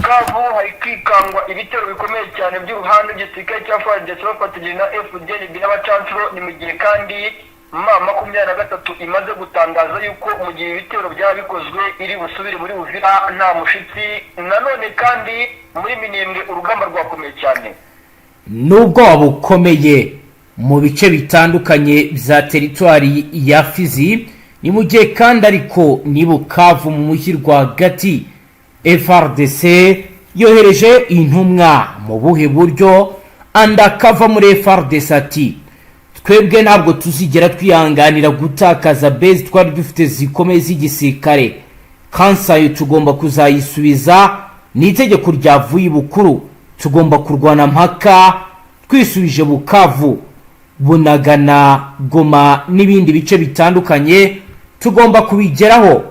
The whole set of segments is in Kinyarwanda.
Bukavu hari kwikangwa ibitero bikomeye cyane by'uruhande rw'igisirikare cya FARDC bafatanyije na FDNB n'abacancuro. Ni mu gihe kandi M23 imaze gutangaza yuko mu gihe ibitero byaba bikozwe iri busubire muri Uvira nta mushitsi. Nanone kandi muri Minembwe urugamba rwakomeye cyane. N'ubwoba bukomeye mu bice bitandukanye bya teritwari ya Fizi. Ni mu gihe kandi ariko ni Bukavu mu mujyi rwagati, FARDC yohereje intumwa. Mu buhe buryo? Undercover muri FARDC ati: "Twebwe ntabwo tuzigera twihanganira gutakaza base twari dufite zikomeye z'igisirikare. Kansayo tugomba kuzayisubiza, ni itegeko ryavuye ibukuru. Tugomba kurwana mpaka twisubije Bukavu, Bunagana, Goma n'ibindi bice bitandukanye, tugomba kubigeraho."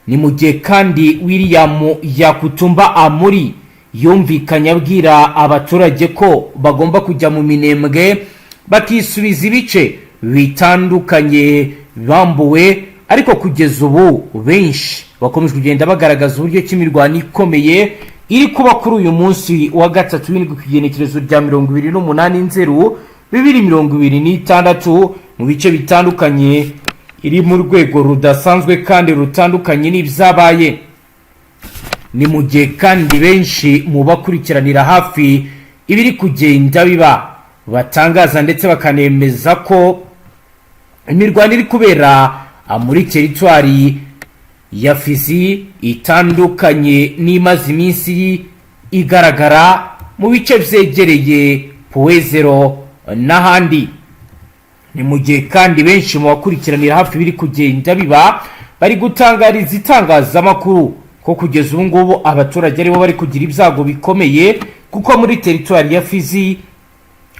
Ni mu gihe kandi William Yakutumba Amuri yumvikanye abwira abaturage ko bagomba kujya mu Minembwe bakisubiza ibice bitandukanye bambuwe. Ariko kugeza ubu benshi bakomeje kugenda bagaragaza uburyo ki imirwano ikomeye iri kuba kuri uyu munsi wa gatatu w'indwi, ku igenekerezo rya 28 Nzeru 2026, mu bice bitandukanye, iri mu rwego rudasanzwe kandi rutandukanye n'ibyabaye. Ni mu gihe kandi benshi mu bakurikiranira hafi ibiri kugenda biba batangaza ndetse bakanemeza ko imirwano iri kubera muri teritwari ya Fizi itandukanye n'imaze iminsi igaragara mu bice byegereye Puwezero n'ahandi. Ni mu gihe kandi benshi mu bakurikiranira hafi ibiri kugenda biba bari gutangariza itangazamakuru ko kugeza ubu ngubu abaturage aribo bari kugira ibyago bikomeye, kuko muri teritwari ya Fizi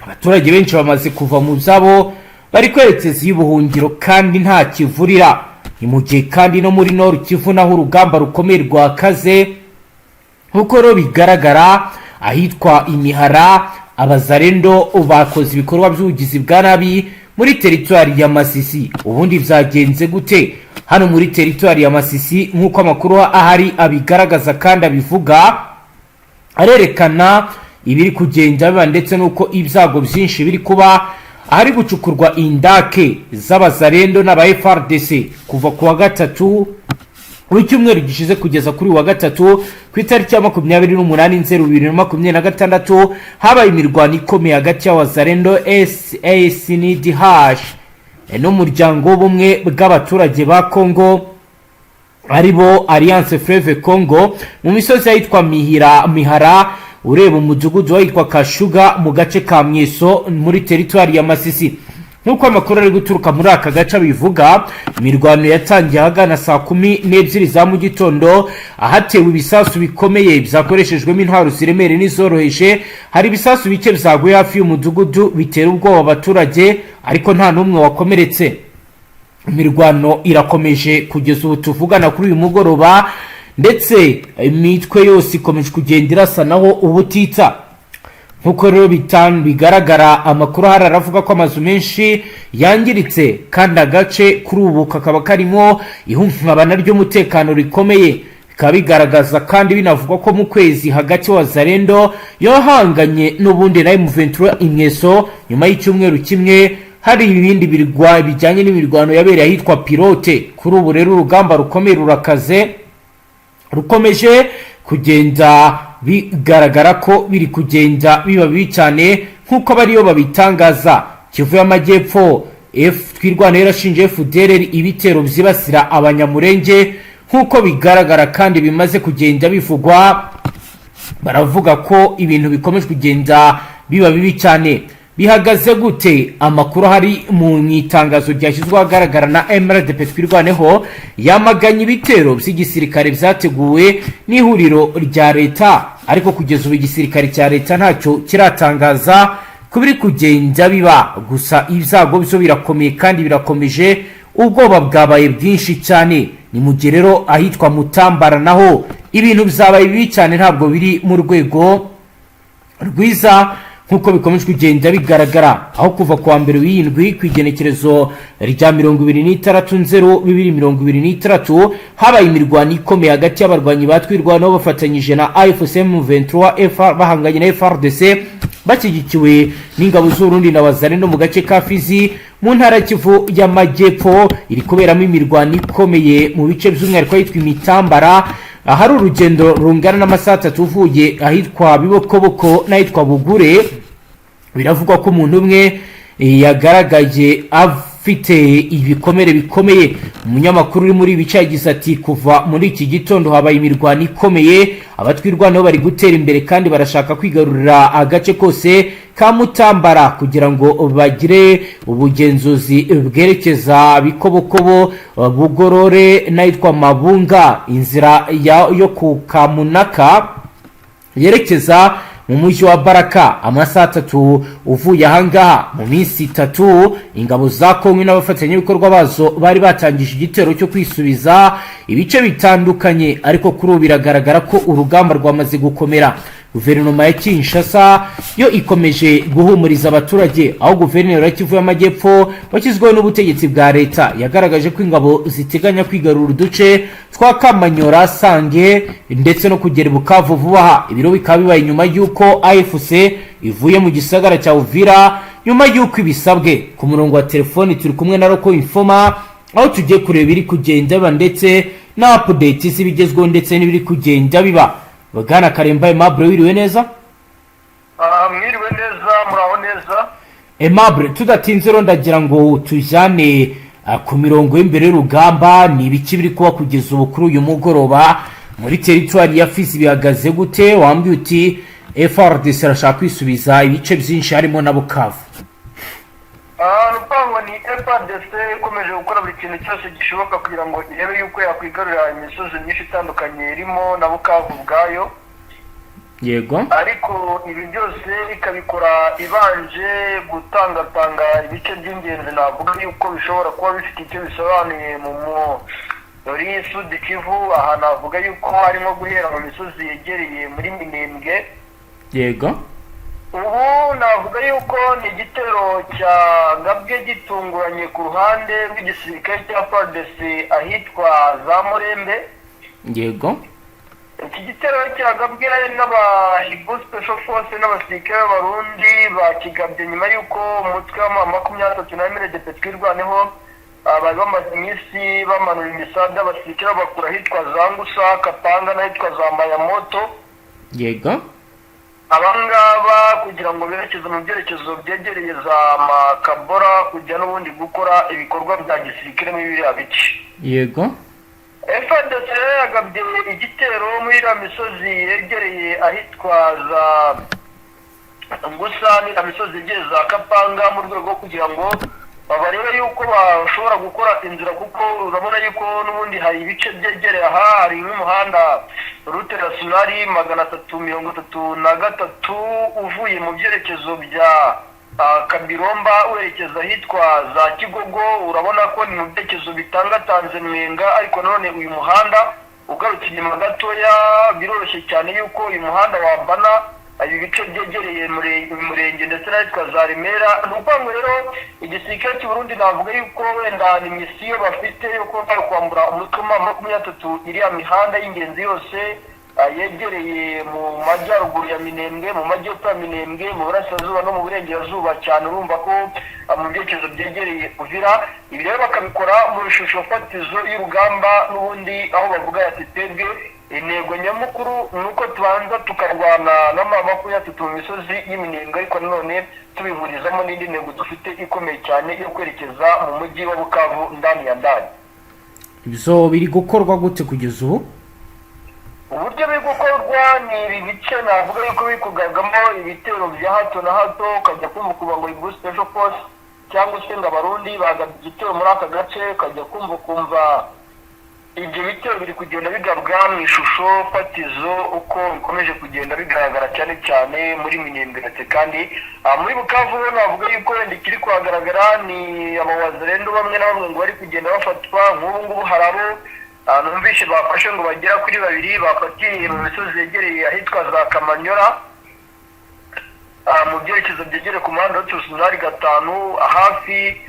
abaturage benshi bamaze kuva mu byabo, bari kwerekeza iy'ubuhungiro kandi nta kivurira. Ni mu gihe kandi no muri Nord Kivu naho urugamba rukomeye rwakaze, nk'uko rero bigaragara ahitwa Imihara Abazarendo bakoze ibikorwa by'ubugizi bwa nabi muri teritwari ya Masisi. Ubundi byagenze gute hano muri teritwari ya Masisi? Nk'uko amakuru ahari abigaragaza kandi abivuga, arerekana ibiri kugenda biba ndetse n'uko ibyago byinshi biri kuba ahari gucukurwa indake z'Abazarendo n'aba FARDC. Kuva ku wa gatatu w'icyumweru gishize kugeza kuri wa gatatu ku itariki ya 28 Nzeru 2026, habaye imirwano ikomeye hagati y'Abazarendo SASNDH n'Umuryango w'Ubumwe bw'Abaturage ba Congo, aribo Alliance Fleuve Congo, mu misozi ahitwa Mihira, Mihara, ureba umudugudu wahitwa Kashuga mu gace ka Mweso muri teritwari ya Masisi. Nk'uko amakuru ari guturuka muri aka gace abivuga, imirwano yatangiye ahagana saa 12 za mu gitondo, ahatewe ibisasu bikomeye byakoreshejwemo intwaro ziremereye n'izoroheje. Hari ibisasu bike byaguye hafi y'umudugudu bitera ubwoba abaturage, ariko nta n'umwe wakomeretse. Imirwano irakomeje kugeza ubu tuvugana kuri uyu mugoroba, ndetse imitwe yose ikomeje kugenda irasanaho ubutitsa. Nk'uko rero bigaragara, amakuru ahari aravuga ko amazu menshi yangiritse, kandi agace kuri ubu kakaba karimo ihungabana ry'umutekano rikomeye. Bikaba bigaragaza kandi binavugwa ko mu kwezi hagati Wazarendo yahanganye n'ubundi na M23 Imweso, nyuma y'icyumweru kimwe hari ibindi birwa bijyanye n'imirwano yabereye ahitwa Pilote. Kuri ubu rero urugamba rukomeye rurakaze, rukomeje kugenda bigaragara ko biri kugenda biba bibi cyane, nk'uko bariyo babitangaza. Kivu y'Amajyepfo, F Twirwaneho irashinja FDLR ibitero byibasira Abanyamurenge. Nk'uko bigaragara kandi bimaze kugenda bivugwa, baravuga ko ibintu bikomeje kugenda biba bibi cyane. Bihagaze gute? Amakuru ahari mu itangazo ryashyizwe ahagaragara na MRDP Twirwaneho, yamaganye ibitero by'igisirikare byateguwe n'ihuriro rya leta, ariko kugeza ubu igisirikare cya leta ntacyo kiratangaza ku biri kugenda biba. Gusa ibyago byo birakomeye kandi birakomeje, ubwoba bwabaye bwinshi cyane. Ni mu gihe rero ahitwa Mutambara naho ibintu byabaye bibi cyane, ntabwo biri mu rwego rwiza. Nk'uko bikomeje kugenda bigaragara, aho kuva kuwa mbere w'iyindwi, ku igenekerezo rya 26-0-2026, habaye imirwano ikomeye hagati y'abarwanyi ba Twirwanaho bafatanyije na AFC M23 FR, bahanganye na FARDC bashyigikiwe n'ingabo z'Uburundi na Wazalendo mu gace ka Fizi mu ntara ya Kivu y'Amajyepfo, iri kuberamo imirwano ikomeye mu bice by'umwihariko ahitwa Imitambara, ahari urugendo rungana n'amasaha 3 uvuye ahitwa Bibokoboko n'ahitwa Bugure. Biravugwa ko umuntu umwe yagaragaye afite ibikomere bikomeye. Umunyamakuru uri muri ibi bice yagize ati: "Kuva muri iki gitondo habaye imirwano ikomeye. Abatwirwanaho bari gutera imbere kandi barashaka kwigarurira agace kose ka Mutambara kugira ngo bagire ubugenzuzi bwerekeza Bikobokobo, Bugorore n'ahitwa Mabunga, inzira yo ku Kamunaka yerekeza mu mujyi wa Baraka, amasaha 3 uvuye ahangaha." Mu minsi 3 ingabo za Kongo n'abafatanyabikorwa bazo bari batangije igitero cyo kwisubiza ibice bitandukanye, ariko kuri ubu biragaragara ko urugamba rwamaze gukomera. Guverinoma ya Kinshasa yo ikomeje guhumuriza abaturage, aho guverineri wa Kivu y'Amajyepfo washyizweho n'ubutegetsi bwa leta yagaragaje ko ingabo ziteganya kwigarura uduce twa Kamanyora, Sange ndetse no kugera i Bukavu vuba aha. Ibiro bikaba bibaye nyuma y'uko AFC ivuye mu gisagara cya Uvira nyuma y'uko ibisabwe. Ku murongo wa telefoni turi kumwe na local informer, aho tugiye kureba ibiri kugenda biba ndetse na update z'ibigezweho ndetse n'ibiri kugenda biba. Bwana Karemba Aimable, wiriwe neza? Mwiriwe neza, muraho neza. Aimable, tudatinze rero ndagira ngo tujyane ku mirongo y'imbere y'urugamba. Ni ibiki biri kuba kugeza ubu kuri uyu mugoroba muri teritwari ya Fizi? Bihagaze gute? Wambwiye uti FARDC irashaka kwisubiza ibice byinshi harimo na Bukavu. Ni ukuvuga ngo ni FARDC ikomeje gukora buri kintu cyose gishoboka kugira ngo irebe yuko yakwigarurira imisozi myinshi itandukanye irimo na Bukavu ubwayo. Ariko ibi byose ikabikora ibanje gutangatanga ibice by'ingenzi, navuga yuko bishobora kuba bifite icyo bisobanuye muri Sud Kivu. Aha navuga yuko harimo guhera mu misozi yegereye muri Minembwe. Ubu navuga yuko ni igitero cyagabwe gitunguranye ku ruhande rw'igisirikare cya FARDC ahitwa za Murembe. Iki gitero cyagabwe n'aba Hiboux Special Force n'abasirikare b'Abarundi. Bakigabye nyuma y'uko umutwe wa M23 na MRDP Twirwaneho bari bamaze iminsi bamanura imisada, abasirikare babakura ahitwa za Ngusa, Kapanga n'ahitwa za Mayamoto. Abangaba kugira ngo berekeze mu byerekezo byegereye za Makabora, kujya n'ubundi gukora ibikorwa bya gisirikare muri biriya bice. FARDC rero yagabye igitero muri iriya misozi yegereye ahitwa za Ngusa n'iriya misozi yegereye za Kapanga, mu rwego rwo kugira ngo barebe yuko bashobora gukora inzira, kuko urabona yuko n'ubundi hari ibice byegereye aha, hari nk'umuhanda route nationale 333 uvuye mu byerekezo bya Kabiromba werekeza ahitwa za Kigogo. Urabona ko ni mu byerekezo bitangatanze Mwenga, ariko nanone uyu muhanda ugarutse inyuma gatoya biroroshye cyane yuko uyu muhanda wabana ibi bice byegereye Murenge ndetse n'ahitwa za Remera. Ni ukuvuga ngo rero igisirikare cy'u Burundi navuga yuko wenda ni mission bafite yo kuba kwambura umutwe wa 23 iriya mihanda y'ingenzi yose yegereye mu majyaruguru ya Minembwe, mu majyepfo ya Minembwe, mu burasirazuba no mu burengerazuba cyane. Urumva ko mu byerekezo byegereye Uvira. Ibi rero bakabikora mu ishusho fatizo y'urugamba n'ubundi, aho bavuga ati: "Twebwe intego nyamukuru ni uko tubanza tukarwana na M23 mu misozi y'Iminembwe, ariko nanone tubihurizamo n'indi ntego dufite ikomeye cyane yo kwerekeza mu mujyi wa Bukavu ndani ya ndani." Ibyo biri gukorwa gute kugeza ubu? Uburyo biri gukorwa ni ibi bice navuga yuko biri kugabwamo ibitero bya hato na hato, ukajya kumva ukuva ngo Hiboux Special Force cyangwa se ngo Abarundi bagabye igitero muri aka gace, ukajya kumva ukumva ibyo bitero biri kugenda bigabwa mu ishusho fatizo uko bikomeje kugenda bigaragara, cyane cyane muri Minembwe. Ndetse kandi muri Bukavu ho navuga yuko wenda ikiri kuhagaragara ni abawazalendo bamwe na bamwe ngo bari kugenda bafatwa. Nk'ubu ngubu hari abo numvishe bafashe ngo bagera kuri babiri, bafatiye mu misozi yegereye ahitwa za Kamanyora. mu byerekezo byegereye ku muhanda wa Tusunari 5, hafi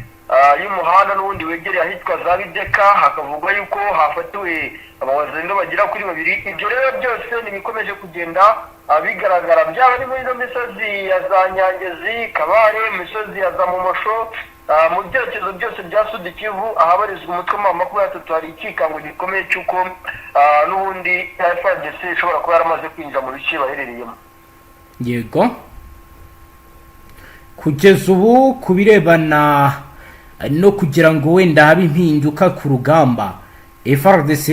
y'umuhanda n'ubundi wegereye ahitwa za Bideka, hakavugwa yuko hafatiwe abawazalendo bagera kuri babiri. Ibyo rero byose ntibikomeje kugenda bigaragara, byaba ari muri ino misozi ya za Nyangezi, Kabare, mu misozi ya za Mumosho, mu byerekezo byose bya Sud Kivu ahabarizwa umutwe wa 23, hari ikikango gikomeye cy'uko n'ubundi FARDC ishobora kuba yaramaze kwinjira mu bice baherereyemo. Yego, kugeza ubu ku birebana no kugira ngo wenda habe impinduka ku rugamba, FARDC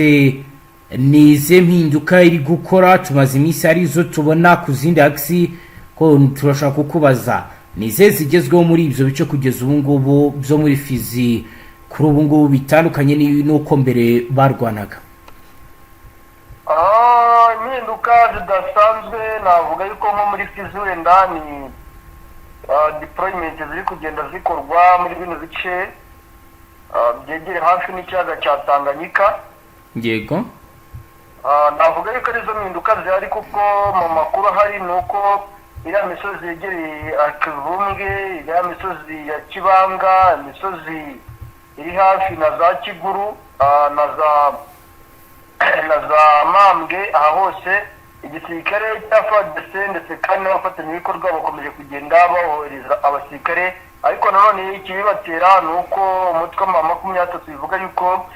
ni izihe mpinduka iri gukora? Tumaze iminsi arizo tubona ku zindi axes, ko turashaka kukubaza ni izihe zigezweho muri ibyo bice kugeza ubu ngubu byo muri Fizi kuri ubu ngubu, bitandukanye n'uko mbere barwanaga? Impinduka zidasanzwe navuga yuko nko muri Fizi wenda ni deployment ziri kugenda zikorwa muri bino bice byegereye hafi n'ikiyaga cya Tanganyika. Navuga yuko arizo mpinduka zihari, kuko mu makuru ahari ni uko iriya misozi yegereye Akivumbwe, iriya misozi ya Kibanga, imisozi iri hafi na za Kiguru, na za Mambwe, aha hose igisirikare cya FARDC ndetse kandi n'abafatanyabikorwa bakomeje kugenda bohereza abasirikare. Ariko nanone ikibibatera ni uko umutwe wa 23 bivuga yuko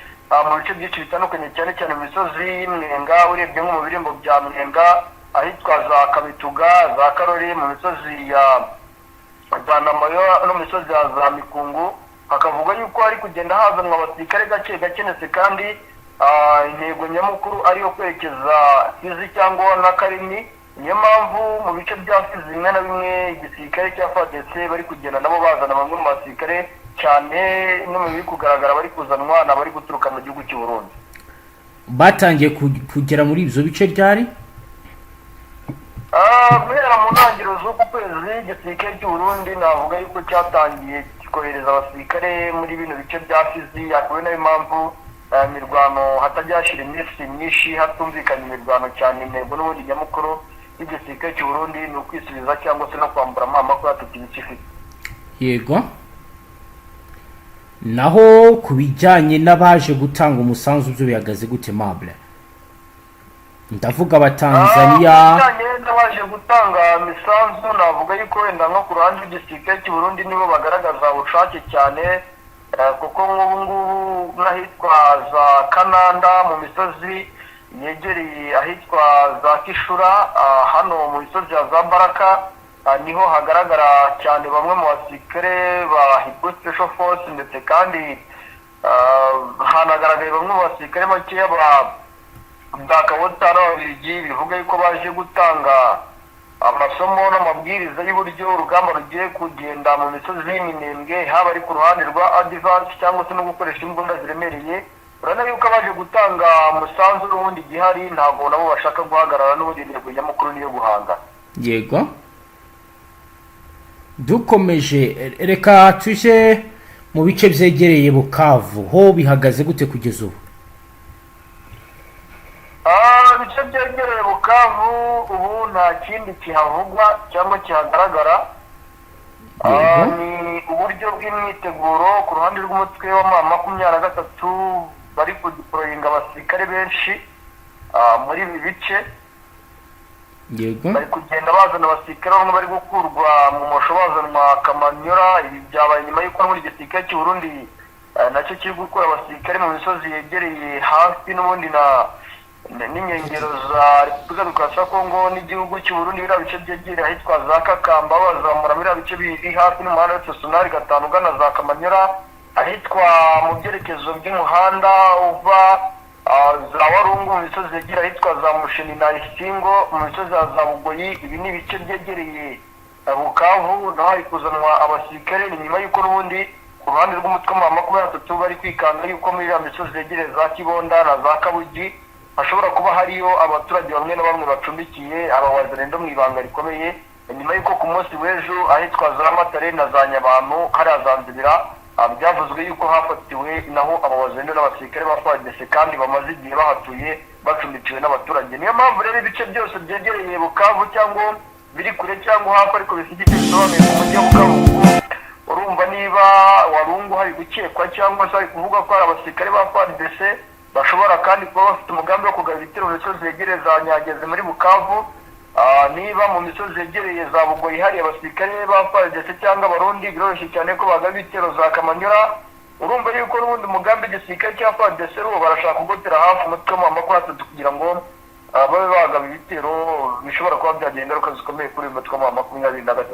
mu bice byinshi bitandukanye, cyane cyane mu misozi y'Imwenga, urebye nko mu birembo bya Mwenga, ahitwa za Kabituga, za Karori, mu misozi ya za Namayo no mu misozi ya za Mikungu, hakavuga yuko hari kugenda hazanwa abasirikare gake gake, ndetse kandi intego nyamukuru ariyo kwerekeza Fizi cyangwa na Karimi. Niyo mpamvu mu bice bya Fizi bimwe na bimwe igisirikare cya FARDC bari kugenda nabo bazana bamwe mu basirikare, cyane no mu biri kugaragara bari kuzanwa ni abari guturuka mu gihugu cy'u Burundi. Batangiye kugera muri ibyo bice ryari? Guhera mu ntangiriro z'uku kwezi, igisirikare cy'u Burundi navuga yuko cyatangiye kohereza abasirikare muri bino bice bya Fizi, akaba ari nayo mpamvu imirwano hatajya hashira iminsi myinshi hatumvikanye imirwano cyane. Intego n'ubundi nyamukuru y'igisirikare cy'u Burundi ni ukwisubiza cyangwa se no kwambura M23 ibice ifite. Yego, naho ku bijyanye n'abaje gutanga umusanzu byo bihagaze gute, Mable? Ndavuga Abatanzaniya. Ku bijyanye n'abaje gutanga imisanzu, navuga yuko wenda nko ku ruhande rw'igisirikare cy'u Burundi nibo bagaragaza ubushake cyane, kuko nk'ubu ngubu n'ahitwa za Kananda, mu misozi yegereye ahitwa za Kishura, hano mu misozi ya za Baraka, niho hagaragara cyane bamwe mu basirikare ba Hibou Special Force, ndetse kandi hanagaragaye bamwe mu basirikare bakeya ba Dakabota n'Ababiligi, bivuga yuko baje gutanga amasomo n'amabwiriza y'uburyo urugamba rugiye kugenda mu misozi y'Iminembwe, haba ari ku ruhande rwa advance cyangwa se no gukoresha imbunda ziremereye. Urabona yuko abaje gutanga umusanzu n'ubundi gihari ntabwo nabo bashaka guhagarara, n'ubundi intego nyamukuru niyo guhanga. Yego, dukomeje, reka tujye mu bice byegereye Bukavu, ho bihagaze gute kugeza ubu? Ibice byegereye Bukavu ubu nta kindi kihavugwa cyangwa kihagaragara. Ni uburyo bw'imyiteguro ku ruhande rw'umutwe wa M23, bari kudeployinga abasirikare benshi muri ibi bice. Bari kugenda bazana abasirikare, bamwe bari gukurwa mu Mosho bazanwa Kamanyura. Ibi byabaye nyuma y'uko muri igisirikare cy'u Burundi nacyo kiri gukura abasirikare mu misozi yegereye hafi n'ubundi na n'inkengero za Repubulika Demokarasi ya Kongo n'igihugu cy'u Burundi, biriya bice byegereye ahitwa za Kakamba, bazamura biriya bice biri hafi n'umuhanda wa Sonari 5 ugana za Kamanyura, ahitwa mu byerekezo by'umuhanda uva za Warungu, mu misozi yegereye ahitwa za Musheni na Isingo, mu misozi ya za Bugoyi. Ibi ni ibice byegereye Bukavu, naho hari kuzanwa abasirikare. Ni nyuma y'uko n'ubundi ku ruhande rw'umutwe wa 23 bari kwikanga yuko muri iriya misozi yegereye za Kibonda na za Kabugi hashobora kuba hariyo abaturage bamwe na bamwe bacumbikiye abawazalendo mu ibanga rikomeye, nyuma y'uko ku munsi w'ejo ahitwa za Matare na za Nyabantu, hariya za Nzibira, byavuzwe yuko hafatiwe naho abawazalendo n'abasirikare ba FARDC kandi bamaze igihe bahatuye bacumbikiwe n'abaturage. Niyo mpamvu rero ibice byose byegereye Bukavu cyangwa Biri kure cyangwa hafi, ariko bifite icyo bisobanuye mu mujyi wa Bukavu. Urumva niba Walungu hari gukekwa cyangwa se hari kuvuga ko hari abasirikare ba FARDC bashobora kandi kuba bafite umugambi wo kugaba ibitero mu misozi yegereye za Nyangezi muri Bukavu, niba mu misozi yegereye za Bugoyi hari abasirikare ba FARDC cyangwa Abarundi, biroroshye cyane ko bagaba ibitero za Kamanyola. Urumva yuko n'ubundi umugambi igisirikare cya FARDC uwo barashaka kugotera hafi umutwe wa 23 kugira ngo babe bagaba ibitero bishobora kuba byagira ingaruka zikomeye kuri uyu mutwe wa 23.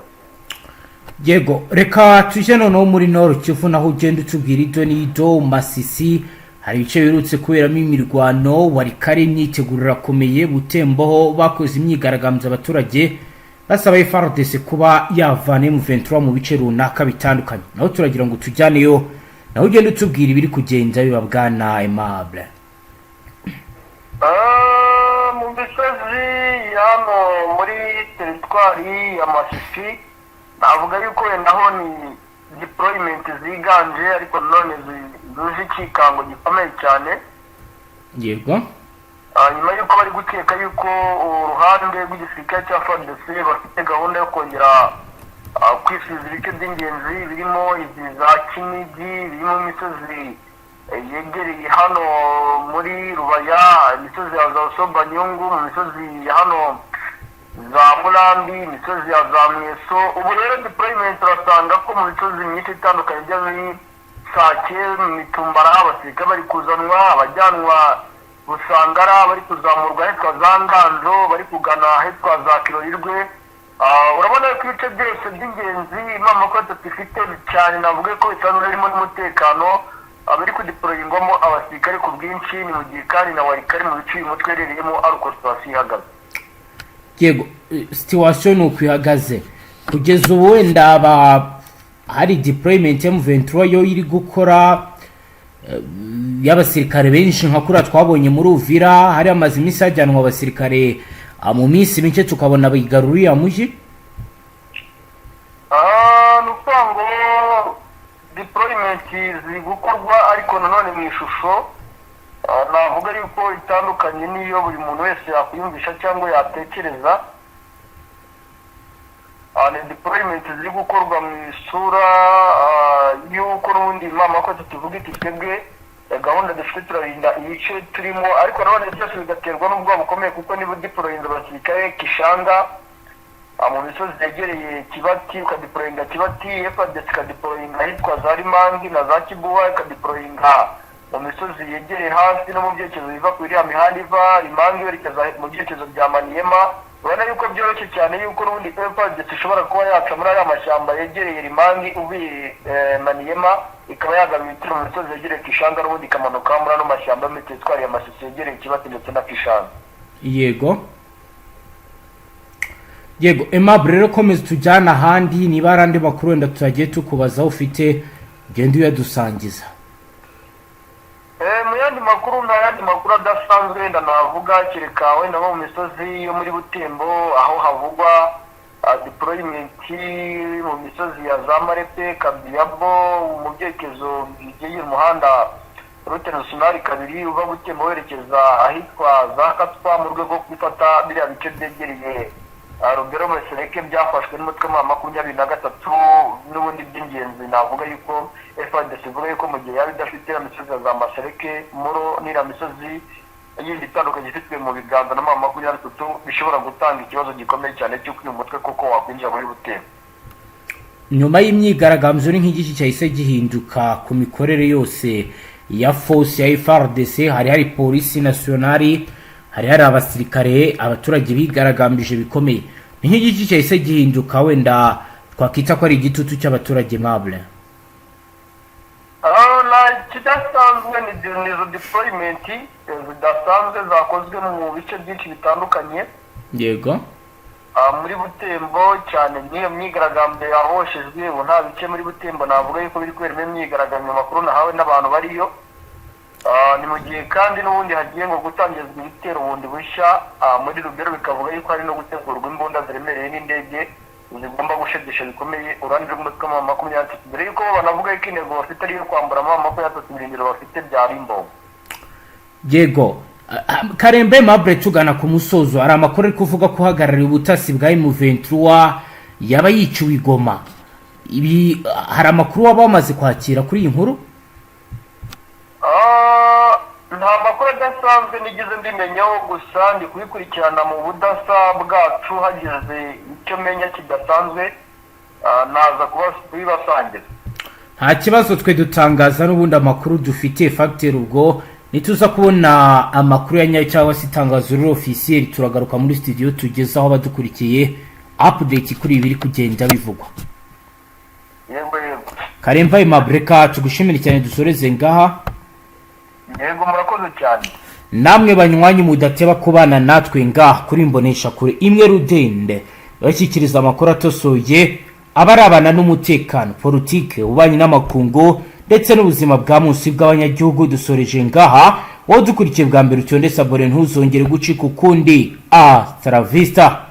Yego, reka tujye noneho muri Nord Kivu, naho ugenda utubwira ibyo n'ido. Masisi hari ibice biherutse kuberamo imirwano, Walikale imyiteguro irakomeye, Butembo bakoze imyigaragambyo abaturage basaba FARDC kuba yavana M23 mu bice runaka bitandukanye. Naho turagira ngo tujyaneyo, naho ugenda utubwira ibiri kugenda biba, bwana Aimable. Mu misozi hano muri teritwari ya Masisi, navuga yuko wenda ho ni deployment ziganje, ariko nanone zuje ikikango gikomeye cyane. Nyuma y'uko bari gukeka yuko uruhande rw'igisirikare cya FARDC bafite gahunda yo kongera kwisubiza ibice by'ingenzi birimo izi za Kinigi, birimo imisozi yegereye hano muri Rubaya, imisozi ya za Sobanyungu, mu misozi ya hano za Murambi, imisozi ya za Mweso. Ubu rero deployment urasanga ko mu misozi myinshi itandukanye ijya muri Sake, mu Mitumbara, abasirikare bari kuzanwa, abajyanwa Busangara, bari kuzamurwa ahitwa za Nganzo, bari kugana ahitwa za Kirorirwe. Urabona ko ibice byose by'ingenzi M23 ifite cyane, navuga ko bisanzwe birimo n'umutekano, biri kudeployingwamo abasirikare ku bwinshi. Ni mu gihe kandi na Walikale mu bice uyu mutwe uherereyemo ari uko situation ihagaze. Yego, situation ni uko ihagaze kugeza ubu. Wenda hari deployment ya M23 yo iri gukora y'abasirikare benshi nka kuriya twabonye muri Uvira hari amaze iminsi hajyanwa abasirikare, mu minsi mike tukabona bigarura uriya mujyi. Ni ukuvuga ngo deployment ziri gukorwa, ariko nanone mu ishusho navuga yuko itandukanye n'iyo buri muntu wese yakwiyumvisha cyangwa yatekereza. Ni deployment ziri gukorwa mu isura y'uko n'ubundi mama ko tuvuga iti twebwe gahunda dufite turarinda ibice turimo, ariko nanone byose bigaterwa n'ubwoba bukomeye, kuko niba udeployinze abasirikare Kishanga, mu misozi yegereye Kibati, ukadeployinga Kibati, FARDC ikadeployinga ahitwa za Rimangi na za Kibuwa, ikadeployinga mu misozi yegereye hasi no mu byerekezo biva ku iriya mihanda iva Rimangi werekeza mu byerekezo bya Maniema, urabona yuko byoroshye cyane yuko n'ubundi FARDC ishobora kuba yaca muri ariya mashyamba yegereye Rimangi uvuye Maniema, ikaba yagaba ibitero mu misozi yegereye Kishanga, n'ubundi ikamanuka muri ano mashyamba yo muri teritwari ya Masisi yegereye Kibati ndetse na Kishanga. Yego, Aimable, rero komeza tujyane ahandi. Niba hari andi makuru wenda tutagiye tukubaza ufite, ugende uyadusangiza. Mu yandi makuru, nta yandi makuru adasanzwe wenda navuga, kereka wenda nko mu misozi yo muri Butembo aho havugwa deployment mu misozi ya za Marepe, Kabiyabo, mu byerekezo bigeye umuhanda route nationale 2 uva Butembo werekeza ahitwa za Katwa, mu rwego rwo gufata biriya bice byegereye Rubero Masereke byafashwe n'umutwe wa 23. N'ubundi by'ingenzi navuga yuko FARDC ivuga yuko mu gihe yaba idafite iriya misozi ya za Masereke, Muro n'iriya misozi yindi itandukanye ifitwe mu biganza na M23, bishobora gutanga ikibazo gikomeye cyane cy'uko uyu mutwe koko wakwinjira muri Butembo. Nyuma y'imyigaragambyo ni nk'igiki cyahise gihinduka ku mikorere yose ya force ya FARDC? Hari polisi nationale, hari abasirikare, abaturage bigaragambije bikomeye. Ni nk'igiki cyahise gihinduka, wenda twakita ko ari igitutu cy'abaturage, Aimable? Nta kidasanzwe, ni izo deployment zidasanzwe zakozwe mu bice byinshi bitandukanye. Muri Butembo cyane n'iyo myigaragambyo yahoshejwe. Ubu nta bice muri Butembo navuga yuko biri kuberamo imyigaragambyo, amakuru nahawe n'abantu bariyo. Ni mu gihe kandi n'ubundi hagiye ngo gutangizwa ibitero bundi bushya muri Rubero, bikavuga yuko hari no gutegurwa imbunda ziremereye n'indege zigomba gushegesha bikomeye uruhande rw'umutwe wa 23, mbere yuko bo banavuga yuko intego bafite ari iyo kwambura M23 ibirindiro bafite bya Rimbo. Yego. Karembe Mabure, tugana ku musozo, hari amakuru ari kuvuga ko uhagarariye ubutasi bwa M23 yaba yiciwe i Goma. Ibi hari amakuru waba wamaze kwakira kuri iyi nkuru? Nta makuru adasanzwe nigeze mbimenyaho, gusa ndi kubikurikirana mu budasa bwacu. Hagize icyo menya kidasanzwe, naza kubibasangiza. Nta kibazo, twe dutangaza n'ubundi amakuru dufitiye fagitire. Ubwo nituza kubona amakuru ya nyayo cyangwa se itangazo riri officiel, turagaruka muri studio tugezaho abadukurikiye update kuri ibi biri kugenda bivugwa. Yego. Karemba Aimable, reka tugushimire cyane, dusoreze ngaha. Yego, murakoze cyane. Namwe banywanyi mudateba kubana natwe ngaha kuri Imbonesha Kure imwe rudende, bashyikiriza amakuru atosoye abarabana n'umutekano, politike, ububanyi n'amakungu ndetse n'ubuzima bwa munsi bw'abanyagihugu. Dusoreje ngaha. Wowe dukurikiye bwa mbere, utonde s'abonner, ntuzongere gucika ukundi. A taravista.